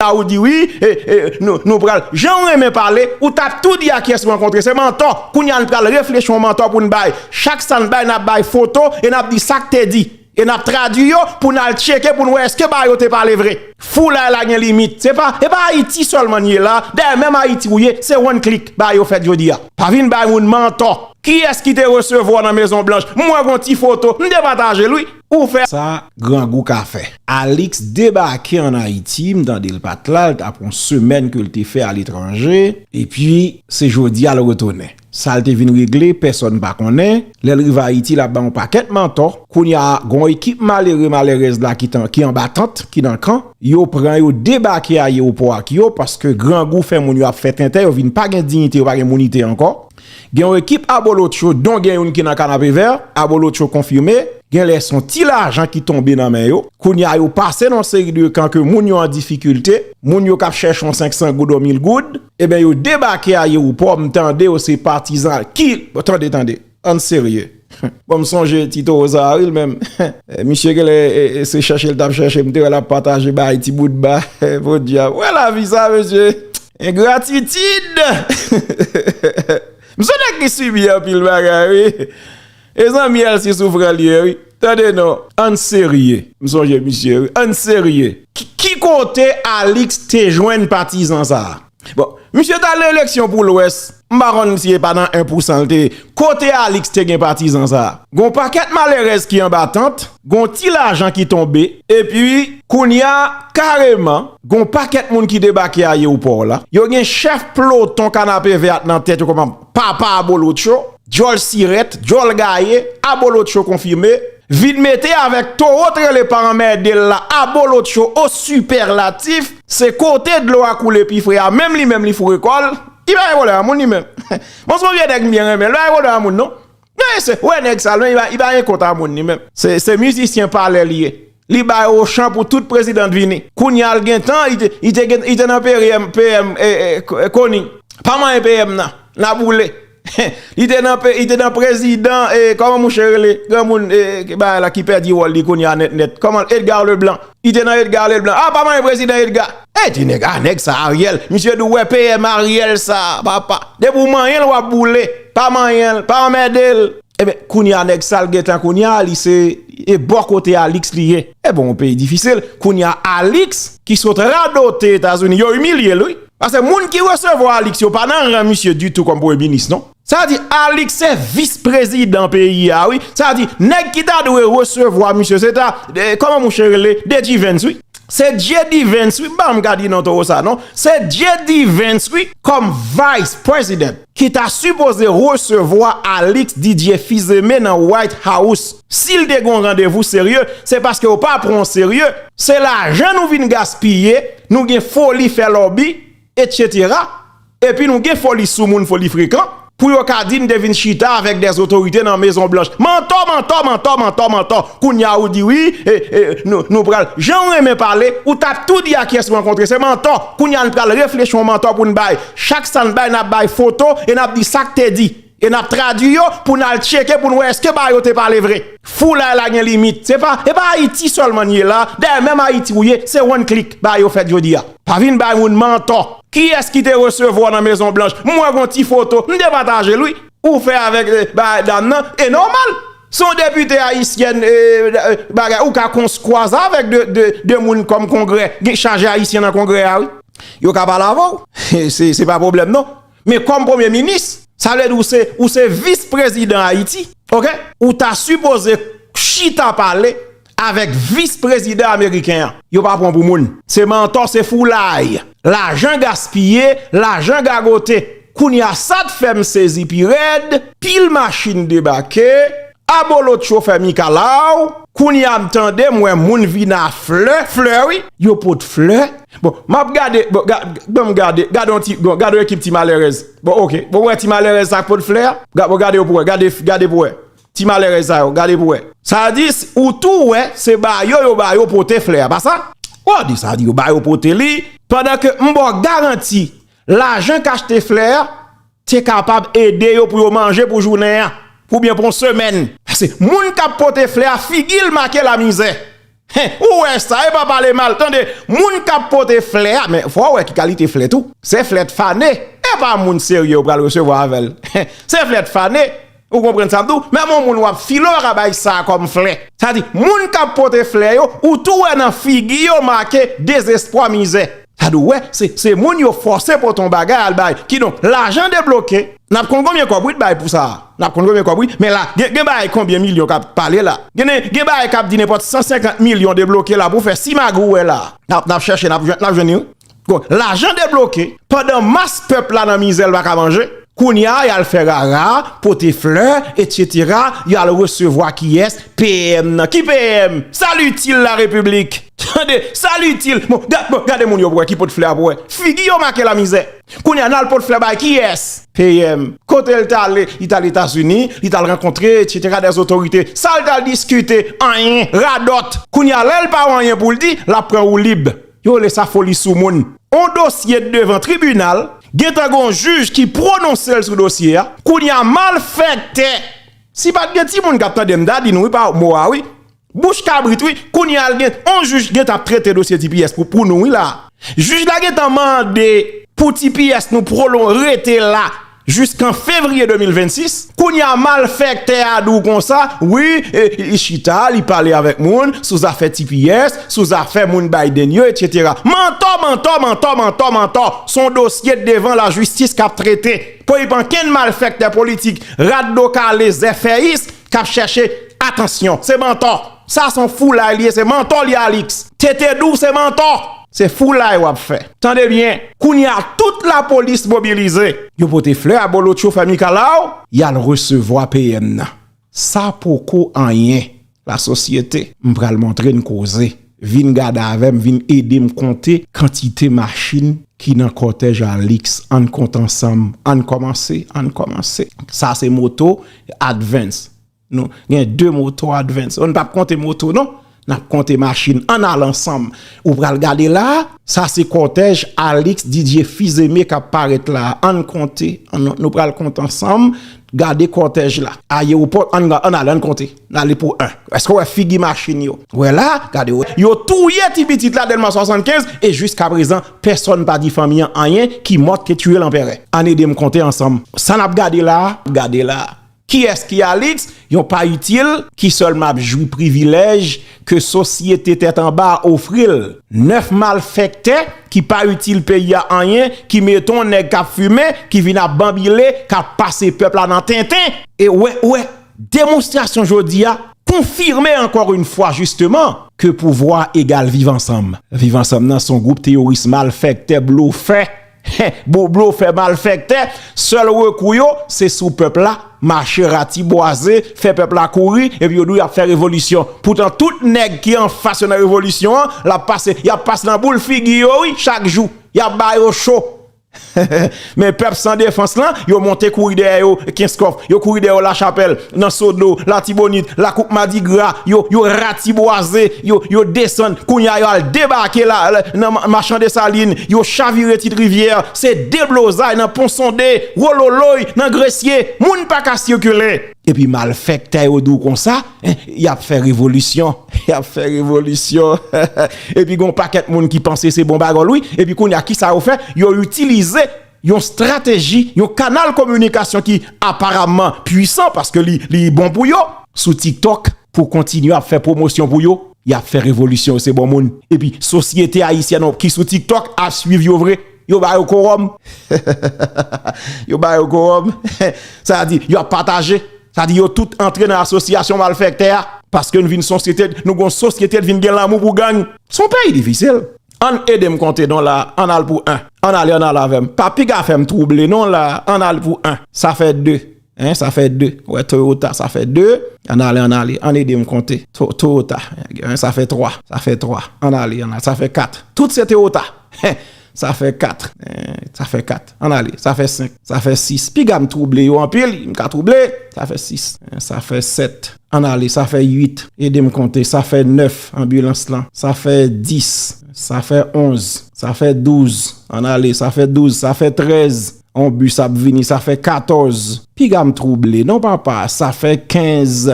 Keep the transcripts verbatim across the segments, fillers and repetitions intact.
a ou di wi, e, e, nou, nou pral, jan w renmen pale, ou t ap tou di a kiyès ou rankontre, se mantò. Kounye a n pral reflechi yon mantò pou n bay. Chak sa n bay, n ap bay foto e n ap di sa k te di. E n ap tradui yo pou n al tcheke pou n wè èske bagay yo te pale vre. Foulay la gen limit. Se pa, e pa Ayiti sèlman n ye la. Dayè, menm Ayiti ou ye, se one click bagay yo fèt jodi a. Pa vin bay moun mantò. Kiyès ki te resevwa w nan Mezon Blanch? M wè gon ti foto. M te pataje l wi. Ou fè sa, grangou ka fè. Alix debake ann Ayiti, m tande l pa t la, l t ap yon semèn ke l te fè aletranje, epi se jodi a l retounen. Sa l te vin regle, pèsonn pa konnen. Lè l rive Ayiti, l ap bay yon pakèt mantò. Kounye a, gon ekip malere, malerèz la ki tan, ki anba tant, ki nan kan. Yo pran yo, debake ayewopò ak yo, paske grangou fè moun yo ap fè tenten, yo vin pa gen diyite, yo pa gen mounite ankò. Gen yon ekip abolotcho, don gen youn ki nan Kanapevè, abolotcho konfime. Genlè se yon ti lajan ki tonbe nan men yo. Kounye a, yo pase nan yon seri de kan ke moun yo an difikilte. Moun yo k ap chèche yon senk san goud, yon mil goud. Eben, yo debake ayewopò, m tande yo se patizan ki, tande, tande, ann serye. Bon, m sonje ti towo sa a, wi, l menm. Misye genlè, e, e, se chèche l t ap chèche, m te wè l ap pataje bay ti bout ba. Podyab. Wè lavi sa, mesye. Engratitid! M se nèg ki sibi anpil bagay, wi. E zanmi L C Soufrans li ye, wi. Tande non, ann serye. M sonje misye, wi. Ann serye. Ki, ki kote Alix te jwenn patizan sa a? Bon, misye t al nan eleksyon pou Lwès. M pa konn si e pa nan en pou san l te ye. Kote Alix te gen patizan sa a? Gon pakèt malerèz ki anba tant, gon ti lajan ki tonbe, epi kounye a, kareman, gon pakèt moun ki debake ayewopò la. Yo gen chèf ploton Kanapevè a nan tèt yo kòman papa abolotcho, djòl sirèt, djòl gaye, abolotcho konfime, vin mete avèk towo t rele pa anmède l la, abolotcho o sipèlatif, se kote dlo a koule pi fre a, menm li menm li foure kò l, li pa gen pwoblèm a moun li menm. Bon, se yon vye nèg m byen renmen, li pa gen pwoblèm a moun non. Men se, wè nèg sa, men li pa, li pa gen kont a moun li menm. Se, se mizisyen palè li ye. Li bay ochan pou tout prezidan t vini. Kounye a l gentan, li te, li te, gen- li te nan P M, P M, e, e, K- Conille. Pa manyen P M nan. N a boule. Li te nan, pe- li te nan prezidan, e, kòman mouche rele? Granmoun, e, ki bagay la ki pèdi wòl li kounye a nèt nèt. Kòman? Edgar Leblanc. Li te nan Edgar Leblanc. A, pa manyen prezidan Edgar. E, ti nèg, a, nèg sa, Ariel. Misye di w wè P M Ariel sa, papa. Depi w manyen l, w ap boule. Pa manyen l, pa anmède l. Ebyen, kounye a, nèg sa l gentan kounye a, li se, e bò kote Alix li ye. E bon, yon peyi difisil. Kounye a, Alix, ki sot radote Etazini, yo imilye l, wi. Paske moun ki resevwa Alix yo pa nan ran misye ditou kòm premye minis, non. Sa di Alix se vis prezidan peyi a, wi. Sa di, nèg ki ta dwe resevwa misye, se ta, e, kòman mouche rele? De Givens, wi. Se J D Vance, wi, ban m ka di non towo sa, non. Se J D Vance, wi, kòm vice president, ki ta sipoze resevwa Alix Didier Fils-Aimé nan White House. Si l te gen yon randevou serye, se paske yo pa pran w serye. Se lajan nou vin gaspiye, nou gen foli fè lòbi, etsetera. Epi nou gen foli soumoun, foli frekan, pou yo ka di n te vin chita avèk dè otorite nan Mezon Blanch. Mantò, mantò, mantò, mantò, mantò. Kounye a ou di wi, e, e, nou, nou pral. Jan w renmen pale, ou t ap tou di a kiyès ou rankontre, se mantò. Kounye a n pral reflechi yon mantò pou n bay. Chak sa n bay, n ap bay foto e n ap di sa k te di. E n ap tradui yo pou n al tcheke pou n wè èske bagay yo te pale vre. Foulay la gen limit. Se pa, e pa Ayiti sèlman n ye la. Dayè, menm Ayiti ou ye, se one click bagay yo fèt jodi a. Pa vin bay moun mantò. Kiyès ki te resevwa w nan Mezon Blanch? M wè gon ti foto. M te pataje l, wi. Ou fè avèk, e, bagay dam nan. E nòmal. Se yon depite ayisyèn, e, e, bagay, ou ka kons- kwaze avèk de, de, de moun kòm Kongrè. Gen chaje ayisyen nan Kongrè a, wi. Yo ka pale avè w. Se, se pa pwoblèm, non. Men kòm premye minis, sa vle di ou se, ou se vis prezidan Ayiti, oke? Ou ta sipoze chita pale avèk vis prezidan ameriken an. Yo pa pran pou moun. Se mantò, se foulay. Lajan gaspiye, lajan gagote. Kounye a, sa t fè m sezi pi rèd, pil machin debake, abolotcho fè mikalaw. Kounye a, m tande, m wè moun vin a flè, flè wi, yo pot flè. Bon, m ap gade, bon, ga- ban m gade, gade yon ti, bon, gade yon ekip ti malerèz. Bon, oke, bon, wè ti malerèz sa k pot flè a? Ga- bon, gade yo pou wè, gade, gade pou wè. Ti malerèz sa yo, gade pou wè. Sa di, s- ou tou wè, se ba yo, yo ba yo pote flè a, pa sa? Ou di sa di yo ba yo pote li, pandan ke m ba w garanti, lajan k achte flè a te kapab ede yo pou yo manje pou jounen an, oubyen pou yon semèn. Paske moun k ap pote flè a, figi l make lamizè. Hen, ou wè sa, e pa pale mal. Tande, moun k ap pote flè a, men fò w wè ki kalite flè tou. Se flè t fane. E pa moun serye ou pral resevwa avè l. Se flè t fane. Ou konprann sa m di w? Menm yon moun w ap file, w pa ka bay sa kòm flè. Sa di, moun k ap pote flè yo, ou tou wè nan figi yo make dezespwa, mizè. Sa di, w wè, se, se moun yo fòse pote yon bagay al bay. Kidonk, lajan debloke. N ap konn konbyen kòb wi t bay pou sa a. N ap konn konbyen kòb wi. Men la, gen, gen bagay konbyen milyon k ap pale la. Gen, gen bagay k ap di nenpòt san senkant milyon debloke la pou fè simag ou wè la. N ap, n ap chèche, n ap jwenn, n ap jwenn li wi. Bon, lajan debloke, pandan mas pèp la nan mizè l pa ka manje, kounye a y al fè rara, pote flè, etsetera, y al resevwa kiyès? P M nan. Ki P M? Salut-il la République? Tande, salut-il. Bon, ga- bon, gade moun yo pou wè ki pot flè a pou wè. Figi yo make la mizè. Kounye a n al pot flè bay kiyès? P M. Kote l t ale? Li t al Etazini, li t al rankontre, etsetera, dè otorite. Sa l t al diskite? Anyen, radòt. Kounye a lè l pa wè anyen pou l di, l ap pran woulib. Yo rele sa foli sou moun. On dosye devan tribinal, gentan gon jij ki pwononse l sou dosye a. Kounye a malfèktè. Si pa t gen timoun k ap tande m, m ta di nou wi pa mo a wi. Bouch kabrit wi. Kounye a l gen on jij gentan ap trete dosye T P S pou, pou nou wi la. Jij la gentan mande pou T P S nou pwolon rete la jiskan fevriye de mil vennsis. Kounye a malfèktè a di w konsa, wi, e, li chita, li pale avèk moun sou zafè T P S, sou zafè moun Biden yo, etsetera. Mantò, mantò, mantò, mantò, mantò. Se yon dosye devan lajistis k ap trete. Pa gen okenn malfèktè politik, rat do kale, zèfèyis, k ap chèche atansyon. Se mantò. Sa se yon foulay li ye, se mantò li Alix. Tete di w se mantò. Se foulay w ap fè. Tande byen, kounye a tout lapolis mobilize. Yo pote flè, abolotcho, fè mikalaw, y al resevwa P M nan. Sa poko anyen. Lasosyete, m pral montre n koze. Vin gade avè m, vin ede m konte kantite machin ki nan kòtèj Alix. Ann konte ansanm. Ann kòmanse, ann kòmanse. Sa se moto Advance. Nou gen de moto Advance. Nou p ap konte moto non. N ap konte machin. Ann al ansanm. Ou pral gade la, sa se kòtèj Alix Didier Fils-Aimé k ap parèt la. Ann konte. Ann, nou pral konte ansanm. Gade kòtèj la. Ayewopò, ann, ann ale, ann konte. N ale pou en. Èske w wè figi machin yo? Wè la, gade, wè. Yo touye ti pitit la Dèlma swasannkenz e jiskaprezan, pèsonn pa di fanmi an anyen, ki mòt ke tiye lanperè. Ann ede m konte ansanm. Sa n ap gade la, gade la. Kiyès ki Alix? Yon pa itil ki sèlman ap jwi privilèj ke sosyete tèt anba a ofri l. Nèf malfèktè ki pa itil peyi a anyen, ki mete yon nèg k ap fimen, ki vin ap banbile, k ap pase pèp la nan tenten. E wè, wè, demonstrasyon jodi a konfime encore une fois justement ke pouvwa egal viv ansanm. Viv ansanm nan se yon gwoup teyoris malfèktè blofè. Bo-, blofè, malfèktè, sèl rekou yo, se sou pèp la, mache ratibwaze, fè pèp la kouri, epi yo di w y ap fè revolisyon. Poutan, tout nèg ki anfas yo nan revolisyon an, l ap pase, y ap pase nan boul figi yo, wi, chak jou. Y ap ba yo cho. Men pèp san defans lan, yo monte kouri dèyè yo, Kenskòf, yo kouri dèyè yo Lachapèl, nan Sodo, Latibonit, Lakoup Madigra, yo, yo ratibwaze, yo, yo desann, kounye a yo al debake la, la, nan ma-, Machan Desalin, yo chavire Tit Rivyè, se deblozay nan Pon Sonde, wololoy nan Gresye, moun pa ka sikile. Epi malfèktè yo di w konsa, en, y ap fè revolisyon, y ap fè revolisyon. Epi gon pakèt moun ki panse se bon bagay wi, epi kounye a kisa yo fè? Yo itilize yon estrateji, yon kanal kominikasyon ki aparamman pwisan paske li, li bon pou yo, sou TikTok pou kontinye ap fè pwomosyon pou yo. Y ap fè revolisyon, se bon moun. Epi sosyete ayisyèn ki sou TikTok ap swiv yo vre. Yo ba yo kowòm. Yo ba yo kowòm. Sa di, yo ap pataje. Sa di, yo tout antre nan asosyasyon malfèktè a. Paske n vin sosyete, nou gon sosyete vin gen lanmou pou gang. Se yon peyi difisil. Ann ede m konte non la, ann al pou en. Ann ale, ann al avè m. Pa piga fè m twouble non la, ann al pou en. Sa fè de. Hein, sa fè de. Wè, Toyota, sa fè de. Ann ale, ann ale, ann ede m konte. To-, Toyota, hein, sa fè twa. Sa fè twa. Ann ale, ann ale, sa fè kat. Tout se Toyota. Sa fè kat. Hein, sa fè kat. Ann ale, sa fè senk. Sa fè sis. Piga m twouble yo anpil, m ka twouble. Sa fè sis. Hein, sa fè sèt. Ann ale, sa fè uit. Ede m konte. Sa fè nèf, anbilans lan. Sa fè dis. Sa fè onz. Sa fè douz. Ann ale, sa fè douz. Sa fè trèz. On bis ap vini, sa fè katòz. Piga m twouble non, papa. Sa fè kenz.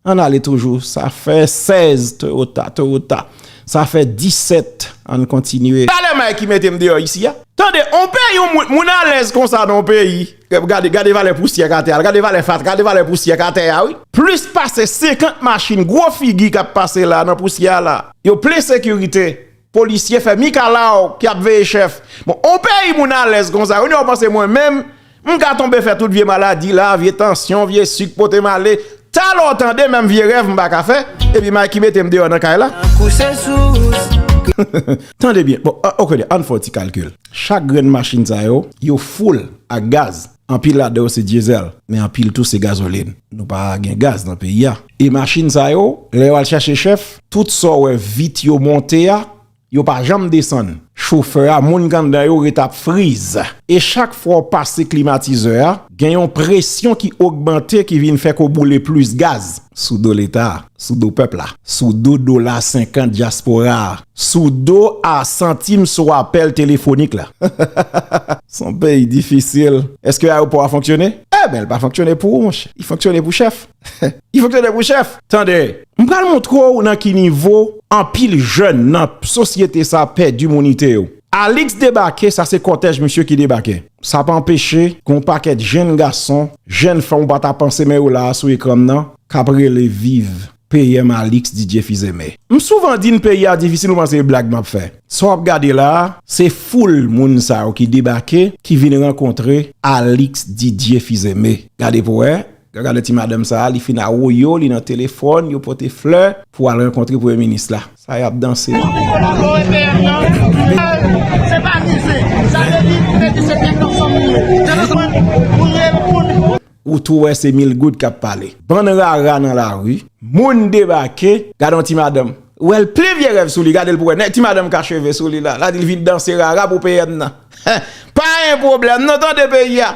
Ann ale toujou. Sa fè sèz Toyota, Toyota. Sa fè disèt. Ann kontinye. Talè Mike ki mete m deyò isi a. Tande, on peyi, on moun, moun alèz konsa nan on peyi. Gade, gade valè pousyè k atè a, gade valè fatra, gade valè pousyè k atè a, wi. Plis pase senkant machin, gwo figi k ap pase la, nan pousyè a la. Yo plen sekirite. Polisye fè mikalaw ki ap veye chèf. Bon, on peyi moun alèz konsa, wi, nou panse mwen menm, m ka tonbe fè tout vye maladi la, vye tansyon, vye sik pote m ale. Talè w tande menm vye rèv m pa ka fè, epi Mike ki mete m deyò nan kay la. Kouche sou. Tande byen. Bon, a- ok, ann fè yon ti kalkil. Chak grenn machin sa yo, yo full ak gaz. Anpil ladan yo se dyezèl, men anpil tou se gazolin. Nou pa gen gaz nan peyi a. E machin sa yo, lè yo al chache chèf, tout sa w wè vit yo monte a, yo pa janm desann. Chofè a, moun k anndan yo ret ap friz. E chak fwa w pase klimatizè a, gen yon presyon ki ogmante ki vin fè ke w boule plis gaz sou do Leta, sou do pèp la, sou do dola senkant dyaspora a, sou do a santim sou apèl telefonik la. Se yon peyi difisil. Èske ayewopò a fonksyone? Ebyen, li pa fonksyone pou ou, monchè. Li fonksyone pou chèf. Li fonksyone pou chèf. Tande, m pral montre w nan ki nivo anpil jèn nan sosyete sa pèdi mounite yo. Alix debake, sa se kòtèj misye ki debake. Sa pa anpeche gen yon pakèt jèn gason, jèn fanm ou pa ta panse men yo la a sou ekran m nan, k ap rele viv P M Alix Didier Fils-Aimé. M souvan di n peyi a difisil, ou panse se blag m ap fè. Sa w ap gade la a, se foul moun sa yo ki debake, ki vin rankontre Alix Didier Fils-Aimé. Gade pou wè. Gade ti madanm sa a, li fin awoyo, li nan telefòn, yo pote flè pou al rankontre premye minis la. Sa y ap danse. Se pa mize. Sa vle di, vle di se tèt ansanm li ye. Ou tou wè se mil goud k ap pale. Bann rara nan lari, moun debake, gade yon ti madanm. Ou wè l plen vye rèv sou li, gade l pou wè. Nèg ti madanm ka cheve sou li la. La di l vin danse rara pou P M nan. Pa gen pwoblèm non, tande peyi a.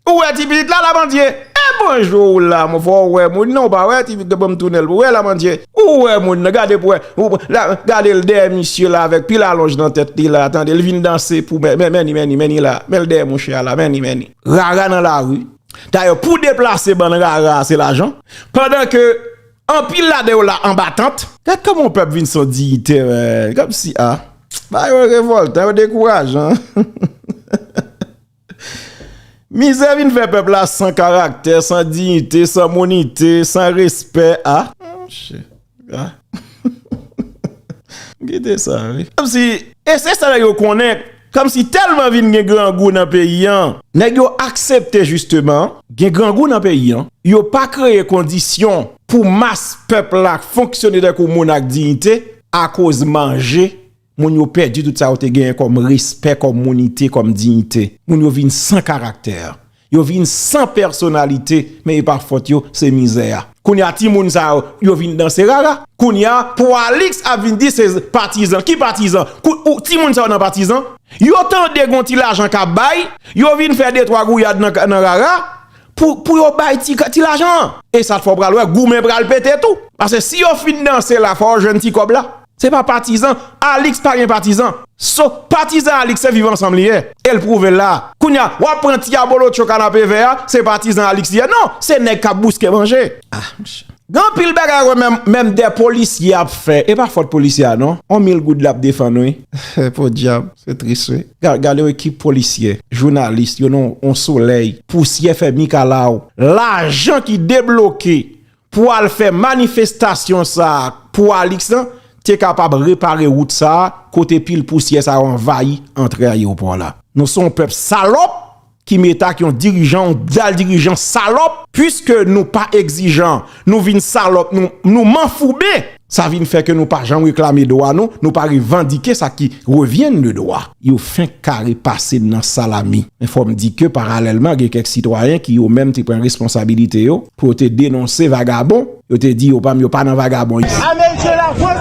Ou wè ti pitit la, Labandye? E bonjou w la, mon frè, ou wè moun nan, ou pa wè ti pitit la, ban m tounen l pou wè Labandye. Ou wè moun nan, gade pou wè. Ou, la, gade l dèyè misye la avèk pil alonj nan tèt li la, tande, l vin danse pou men, men, men ni, men ni, men ni la. Men l dèyè mouche a la, men ni, men ni. Rara nan lari. Dayè, pou deplase bann rara a, se lajan. Pandan ke anpil ladan yo la anba tant. Gad kòman yon pèp vin san diyite, men. Kòmsi, a. Bagay yo revòltan, yo dekourajan. Mizè vin fè pèp la san karaktè, san diyite, san mounite, san respè, a. Monchè. A. Kite sa, wi. Kòmsi, e se sa nèg yo konnen, kòmsi tèlman vin gen grangou nan peyi an, nèg yo aksepte jisteman, gen grangou nan peyi an, yo pa kreye kondisyon pou mas pèp la fonksyone tankou moun ak diyite, akoz manje, moun yo pèdi tout sa yo te genyen kòm respè, kòm mounite, kòm diyite. Moun yo vin san karaktè. Yo vin san pèsonalite, men e pa fòt yo, se mizè a. Kounye a, timoun sa yo, yo vin danse rara. Kounye a, pou Alix ap vin di se patizan. Ki patizan? Kou- ou- timoun sa yo nan patizan? Yo tande gon ti lajan k ap bay, yo vin fè de twa gouyad nan, nan rara pou, pou yo bay ti, ti lajan an. E sa t fè w pral wè, goumen pral pete tou. Paske si yo fin danse la, fò yo jwenn ti kòb la. Se pa patizan. Alix pa gen patizan. So, patizan Alix se viv ansanm li ye. E l pwouve l la. Kounye a, w ap pran ti abolotcho kanapevè a, se patizan Alix li ye. Non, se nèg k ap bouske manje. Ah, monchè. Gen anpil bagay wè menm, menm de polisye ap fè. E pa fòt polisye a, non. On mil goud l ap defann, wi. Podyab, se tris, wi. Ga- Gade yon ekip polisye, jounalis, yo nan on solèy, pousyè fè mikalaw. Lajan ki debloke pou al fè manifestasyon sa a pou Alix lan, te kapab repare wout sa a, kote pil pousyè sa yo anvayi antre ayewopò la. Nou se yon pèp salòp ki mete ak yon dirijan, yon dal dirijan salòp, piske nou pa egzijan, nou vin salòp, nou, nou manfouben. Sa vin fè ke nou pa janm reklame dwa nou, nou pa revandike sa ki revyen de dwa. Yo fenk kare pase n nan salami. Men fò m di ke paralèlman, gen kèk sitwayen ki yo menm te pran responsabilite yo pou yo te denonse vagabon, yo te di yo pa, yo pa nan vagabon isi. Ameriken, Lafrans,